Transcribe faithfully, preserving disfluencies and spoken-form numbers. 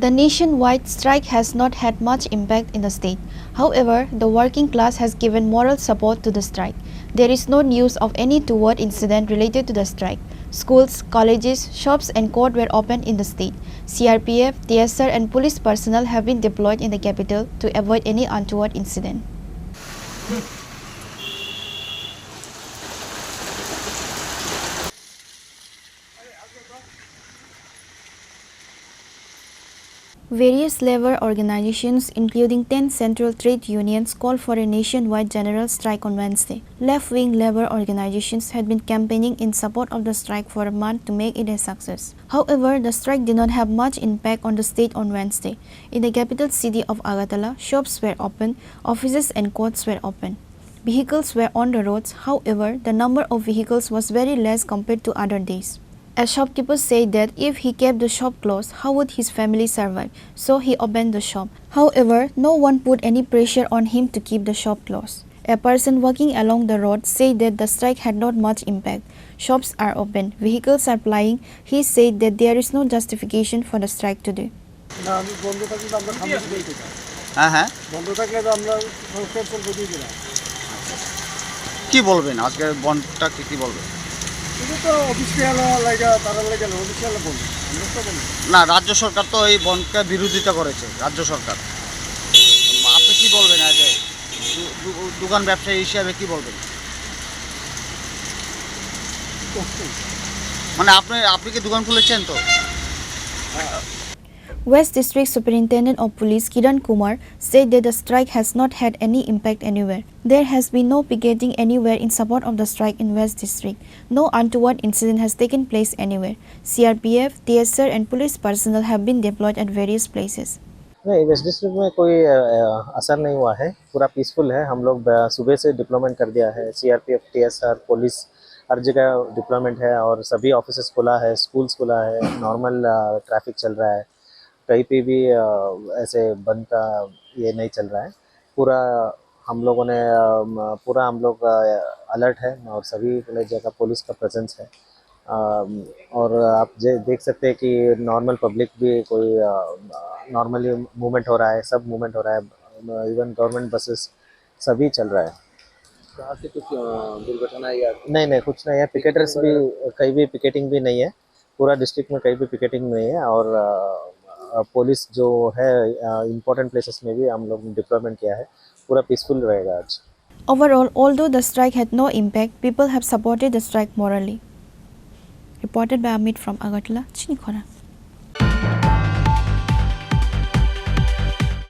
The nationwide strike has not had much impact in the state. However, the working class has given moral support to the strike. There is no news of any untoward incident related to the strike. Schools, colleges, shops and court were opened in the state. C R P F, T S R and police personnel have been deployed in the capital to avoid any untoward incident. Various labor organizations, including ten central trade unions, called for a nationwide general strike on Wednesday. Left-wing labor organizations had been campaigning in support of the strike for a month to make it a success. However, the strike did not have much impact on the state on Wednesday. In the capital city of Agartala, shops were open, offices and courts were open. Vehicles were on the roads. However, the number of vehicles was very less compared to other days. A shopkeeper said that if he kept the shop closed, how would his family survive? So he opened the shop. However, no one put any pressure on him to keep the shop closed. A person walking along the road said that the strike had not much impact. Shops are open, vehicles are plying. He said that there is no justification for the strike today. না, আমি বন্ধ থাকলে তো আমরা সামনে দিয়ে দিতাম। হ্যাঁ, হ্যাঁ। বন্ধ থাকলে তো আমরা ক্যান্সেল করে দিয়ে দিলাম। কি বলবেন আজকে বন্ধটা, কি, কি বলবেন? এটা তো অফিসিয়াল লাগে, তারা লাগে না, অফিসিয়াল বন্ধ। আমরা তো বন্ধ। না, রাজ্য সরকার তো এই বন্ধকে বিরোধিতা করেছে, রাজ্য সরকার। আপনি কি বলবেন আজ এই দু-, দু-, দোকান ব্যবসায়ী হিসাবে কি বলবেন? মানে আপনি, আপনি কি দোকান খুলেছেন তো? হ্যাঁ। West District Superintendent of Police Kiran Kumar said that the strike has not had any impact anywhere. There has been no picketing anywhere in support of the strike in West District. No untoward incident has taken place anywhere. C R P F, T S R and police personnel have been deployed at various places. नहीं, waste district में कोई, अ, अ, असर नहीं हुआ है, पूरा पीसफुल है। हम लोग, अ, सुबह से डिप्लॉयमेंट कर दिया है, सीआरपीएफ, टीएसआर, पुलिस, हर जगह डिप्लॉयमेंट है और सभी ऑफिसेज खुला है, स्कूल्स खुला है, नॉर्मल, अ, ट्रैफिक चल रहा है, कहीं पे भी, अ, ऐसे बंद का ये नहीं चल रहा है। पूरा हम लोगों ने, अ, म-, पूरा हम लोग, अ, अलर्ट है और सभी जगह पुलिस का प्रेजेंस है। अम, और आप जे-, देख सकते हैं कि नॉर्मल पब्लिक भी कोई, अ, नॉर्मली मूवमेंट हो रहा है, सब मूवमेंट हो रहा है, इवन गवर्नमेंट बसेस सभी चल रहा है। कहाँ से कुछ, अ, दुर्घटना या नहीं, नहीं, कुछ नहीं है। पिकेटर्स भी, कहीं भी पिकेटिंग भी नहीं है। पूरा डिस्ट्रिक्ट में कहीं भी पिकेटिंग नहीं है और, अ, अ, पुलिस जो है, अ, इम्पोर्टेंट प्लेसेस में भी हम लोग डिप्लॉयमेंट किया है। पूरा पीसफुल रहेगा आज। Overall, although the strike had no impact, people have supported the strike morally. Reported by Amit from Agartala, Chini Khorang.